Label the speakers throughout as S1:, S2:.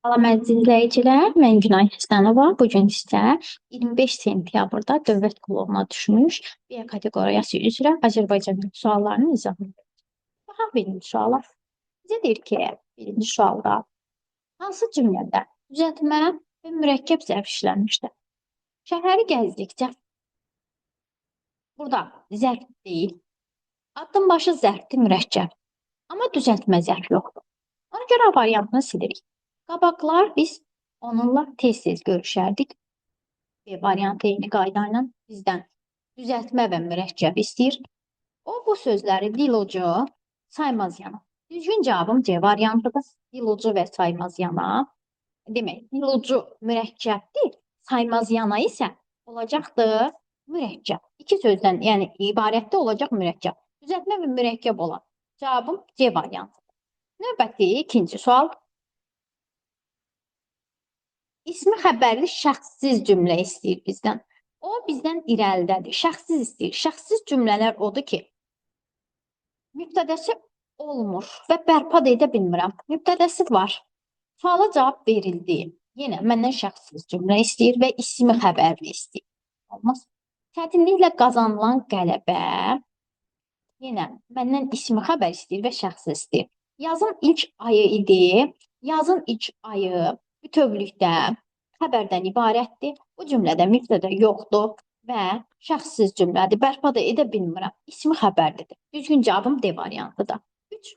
S1: Salam əziz izləyicilər, mən Günay Həsənova. Bu gün sizə 25 sentyabrda dövlət qulluğuna düşmüş B kateqoriyası üzrə Azərbaycan dili suallarının izahını verəcəm. Baxaq birinci suala. Bizə deyir ki, birinci sualda hansı cümlədə düzəltmə və mürəkkəb zərf işlənmişdir? Şəhəri gəzdikcə, burada zərf deyil, addımbaşı zərfdir, mürəkkəb. Amma düzəltmə zərf yoxdur. Ona görə A variantını silirik. Qabaqlar biz onunla tez-tez görüşərdik. B variantı eyni qayda ilə bizdən düzəltmə və mürəkkəb istəyir. O bu sözləri dilucu, saymaz yana. Düzgün cavabım C variantıdır. Dilucu və saymaz yana. Demək, dilucu mürəkkəbdir, saymaz yana isə olacaqdır mürəkkəb. İki sözdən, yəni ibarətdə olacaq mürəkkəb. Düzəltmə və mürəkkəb olan cavabım C variantıdır. Növbəti ikinci sual. İsmi xəbərli şəxssiz cümlə istəyir bizdən. O bizdən irəlidədir. Şəxssiz istəyir. Şəxssiz cümlələr odur ki, mübtədəsi olmur və bərpa da edə bilmirəm. Mübtədəsi var. Suala cavab verildi. Yenə məndən şəxssiz cümlə istəyir və ismi xəbərli istəyir. Olmaz. Çətinliklə qazanılan qələbə yenə məndən ismi xəbər istəyir və şəxssiz istəyir. Yazın ilk ayı idi. Yazın ilk ayı bütövlükdə xəbərdən ibarətdir. Bu cümlədə mübtədə yoxdur və şəxssiz cümlədir. Bərpa da edə bilmirəm. İsmi xəbərlidir. Düzgün cavabım D variantıdır. 3.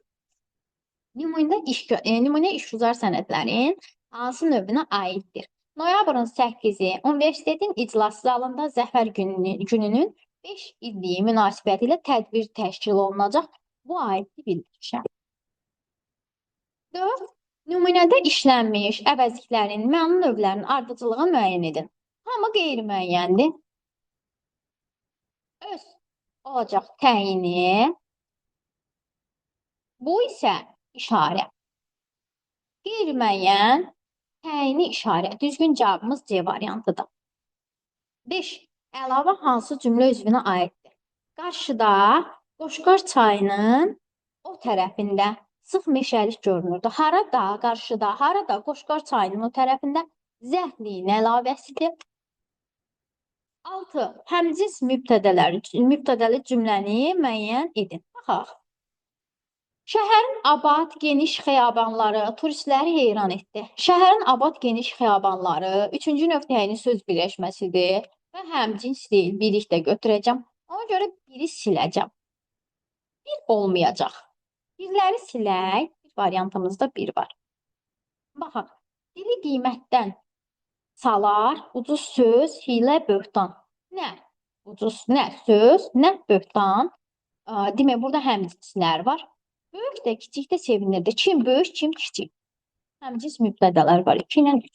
S1: Nümunə işgüzar sənədlərin hansı növünə aiddir? Noyabrın 8-i universitetin iclas zalında Zəfər gününün 5 illiyi münasibətilə tədbir təşkil olunacaq. Bu aiddir bildirişə. 4. Nümunədə işlənmiş əvəzliklərin məna növlərinin ardıcıllığını müəyyən edin. Hamı qeyri-müəyyəndir. Öz olacaq təyini. Bu isə işarə. Qeyri-müəyyən təyini işarə. Düzgün cavabımız C variantıdır. 5. Əlavə hansı cümlə üzvünə aiddir? Qarşıda Qoşqar çayının o tərəfində sıx meşəlik görünürdü. Harada? Qarşıda. Harada? Qoşqar çayının o tərəfində zərfliyin əlavəsidir. 6. Həmcins mübtədəli cümləni müəyyən edin. Baxaq. Şəhərin abad geniş xiyabanları turistləri heyran etdi. Şəhərin abad geniş xiyabanları üçüncü növ təyini söz birləşməsidir və həmcins deyil, birlikdə götürəcəm. Ona görə biri siləcəm. Bir olmayacaq. Birləri silək. Bir variantımızda bir var. Baxaq. Dili qiymətdən salar, ucuz söz, hiylə, böhtan. Nə ucuz, nə söz, nə böhtan. Demək, burada həmcinslər var. Böyük də, kiçik də sevinirdi. Kim böyük, kim kiçik. Həmcins mübtədələr var. 2 ilə 3.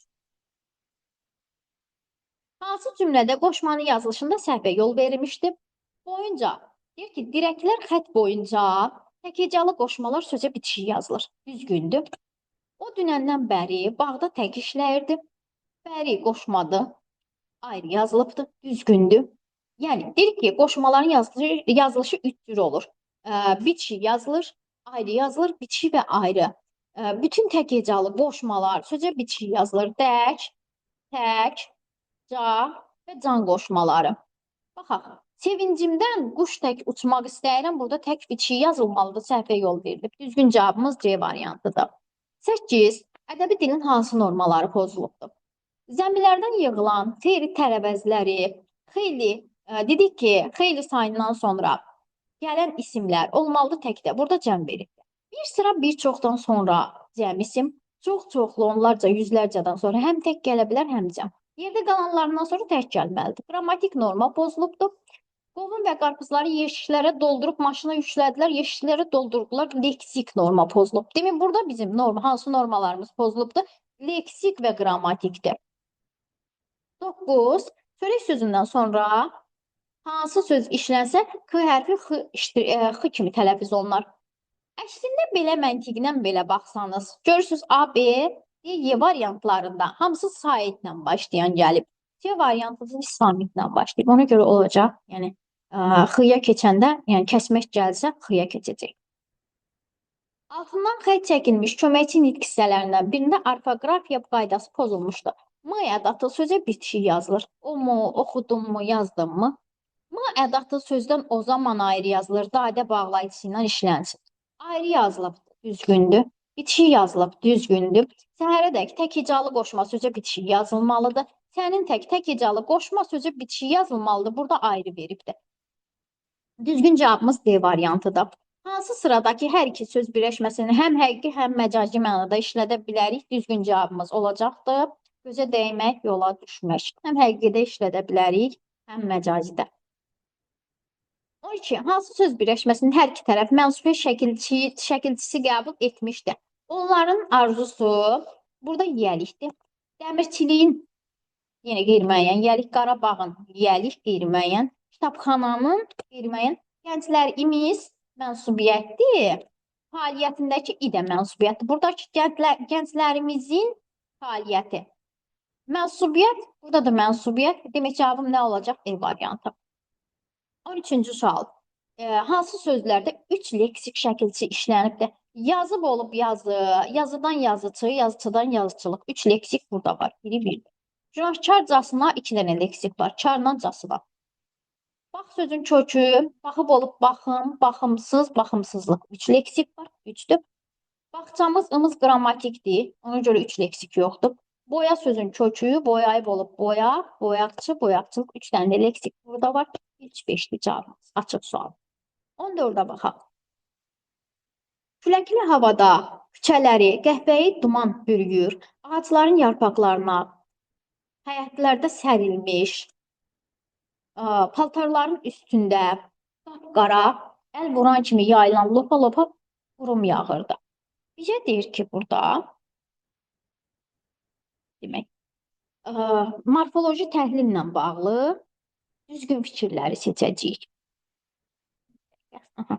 S1: Hansı cümlədə qoşmanın yazılışında səhvə yol verilmişdi? Boyunca. Deyir ki, dirəklər xətt boyunca tək hecalı qoşmalar sözə bitişik yazılır. Düzgündür. O dünəndən bəri bağda tək işləyirdi. Bəri qoşmadı. Ayrı yazılıbdır. Düzgündür. Yəni, deyir ki, qoşmaların yazılışı 3 cür olur. Bitişik yazılır, ayrı yazılır, bitişik və ayrı. Bütün tək hecalı qoşmalar sözə bitişik yazılır. Dək, tək, ca və can qoşmaları. Baxaq. Sevincimdən quş tək uçmaq istəyirəm. Burada tək bitişik yazılmalıdır. Səhvə yol verilib. Düzgün cavabımız C variantıdır. 8. Ədəbi dilin hansı normaları pozulubdur? Zəmilərdən yığılan xeyri tərəvəzləri, xeyli, dedik ki, xeyli sayından sonra gələn isimlər olmalıdır təkdə. Burada cəm veribdir. Bir sıra bir çoxdan sonra cəm isim, çox-çoxlu, onlarca, yüzlərcədən sonra həm tək gələ bilər, həm cəm. Yerdə qalanlarından sonra tək gəlməlidir. Qrammatik norma pozulubdur. Qovun və qarpızları yeşiklərə doldurub maşına yüklədilər, yeşiklərə doldurdular. Leksik norma pozulub. Demək, burada bizim hansı normalarımız pozulubdur? Leksik və qrammatikdir. 9. Çörək sözündən sonra hansı söz işlənsə, K hərfi X kimi tələffüz olunar. Əslində, belə məntiqlə belə baxsanız, görürsünüz A, B, D, Y variantlarında hamısı saitlə başlayan gəlib. C variantı samitlə başlayıb. Ona görə olacaq. Yəni, X-ya keçəndə, yəni kəsmək gəlsə, X-ya keçəcək. Altından xətt çəkilmiş köməkçi nitq hissələrindən birində orfoqrafiya qaydası pozulmuşdur. M ədatı sözə bitişik yazılır. O mu, oxudum mu, yazdım mı? M ədatı sözdən o zaman ayrı yazılır. Dadə bağlayıcısı ilə işlənsin. Ayrı yazılıb, düzgündür. Bitişik yazılıb, düzgündür. Səhərədək tək hecalı qoşma sözə bitişik yazılmalıdır. Sənin tək tək hecalı qoşma sözə bitişik yazılmalıdır. Burada ayrı veribdir. Düzgün cavabımız D variantıdır. Hansı sıradakı hər iki söz birləşməsini həm həqiqi, həm məcazi mənada işlədə bilərik? Düzgün cavabımız olacaqdır. Gözə dəymək, yola düşmək. Həm həqiqidə işlədə bilərik, həm məcazidə. 12. Hansı söz birləşməsinin hər iki tərəf mənsubiyyət şəkilçisi qəbul etmişdi? Onların arzusu burada yiyəlikdir. Dəmirçiliyin yenə qeyri-müəyyən, yiyəlik Qarabağın yiyəlik qeyri-müəyyən, kitabxananın qeyri-müəyyən, gənclərimiz mənsubiyyətdir. Fəaliyyətindəki i də mənsubiyyətdir. Buradakı gənclərimizin fəaliyyəti. Mənsubiyyət, burada da mənsubiyyət. Demək cavabım nə olacaq? E variantı. 13-cü sual. Hansı sözlərdə 3 leksik şəkilçi işlənibdir? Yazıb olub yazı, yazıdan yazıçı, yazıçıdan yazıçılıq. 3 leksik burada var. Biri birdir. Günahkarcasına 2 dənə leksik var. Karla cası var. Bax sözün kökü, baxıb olub baxım, baxımsız, baxımsızlıq. 3 leksik var. 3-dür. Bağçamız, ımız qrammatikdir. Ona görə 3 leksik yoxdur. Boya sözün kökü, boyayıb olub boya, boyaqçı, boyaqçılıq. 3 dənə leksik burada var. 3, 5-li cavabımız. Açıq sual. 14-ə baxaq. Küləkli havada küçələri qəhvəyi duman bürüyür. Ağacların yarpaqlarına, həyətlərdə sərilmiş, paltarların üstündə qapqara, əl vuran kimi yayılan lopa-lopa qurum yağırdı. Bizə deyir ki, burada demək, morfoloji təhlillə bağlı düzgün fikirləri seçəcəyik. Aha.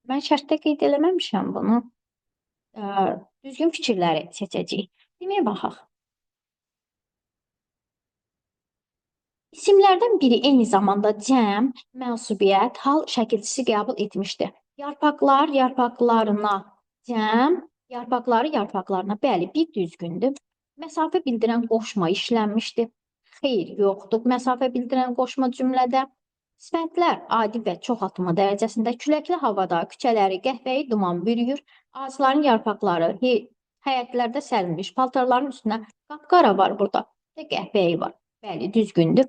S1: Mən şərtdə qeyd eləməmişəm bunu. Düzgün fikirləri seçəcəyik. Deməyə baxaq. İsimlərdən biri eyni zamanda cəm, mənsubiyyət, hal şəkilçisi qəbul etmişdi. Yarpaqlar yarpaqlarına cəm, yarpaqları yarpaqlarına. Bəli, bir düzgündür. Məsafə bildirən qoşma işlənmişdi. Xeyr, yoxdur. Məsafə bildirən qoşma cümlədə. Sifətlər adi və çoxaltma dərəcəsində küləkli havada küçələri qəhvəyi duman bürüyür. Ağacların yarpaqları həyətlərdə sərilmiş paltarların üstünə qapqara var burada. Və qəhvəyi var. Bəli, düzgündür.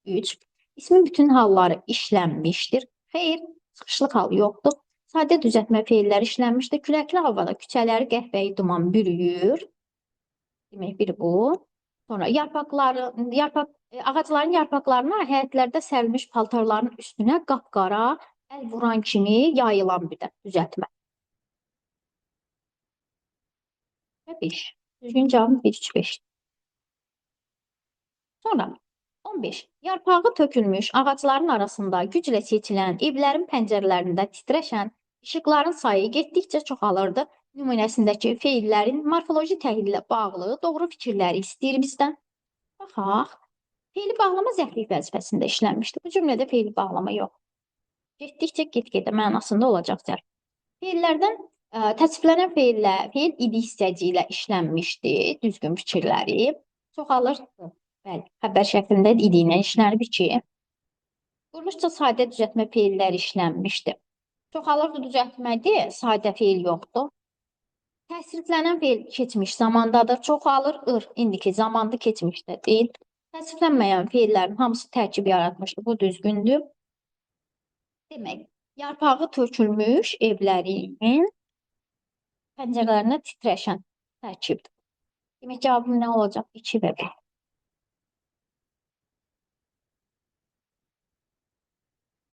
S1: 3. İsmin bütün halları işlənmişdir. Xeyr, çıxışlıq hal yoxdur. Sadə düzəltmə feilləri işlənmişdir. Küləkli havada küçələri qəhvəyi duman bürüyür. Demək, biri bu. Sonra ağacların yarpaqlarına həyətlərdə sərilmiş paltarların üstünə qapqara, əl vuran kimi yayılan bir də düzəltmə. Və 5. Düzgün cavabım 1, 3, 5. Sonra 15. Yarpağı tökülmüş ağacların arasında güclə seçilən evlərin pəncərələrində titrəşən işıqların sayı getdikcə çoxalırdı. Nümunəsindəki feillərin morfoloji təhlillə bağlı doğru fikirləri istəyir bizdən. Baxaq. Feili bağlama zərflik vəzifəsində işlənmişdir. Bu cümlədə feili bağlama yox. Getdikcə get-gedə mənasında olacaq zərf. Feillərdən təsviflənən feillər, feil idi hissəci ilə işlənmişdi. Düzgün fikirləri çoxalır. Bəli, xəbər şəklində idi ilə işlənib ki. Quruluşca sadə düzəltmə feilləri işlənmişdi. Çoxalırdı düzəltmədir, sadə feil yoxdur. Təsriflənən feil keçmiş zamandadır. Çoxalır, ır, indiki zamandır, keçmişdə deyil. Təsriflənməyən feillərin hamısı tərkib yaratmışdır. Bu düzgündür. Demək, yarpağı tökülmüş evlərin pəncərələrinə titrəşən tərkibdir. Demək, cavabım nə olacaq? 2 və 1.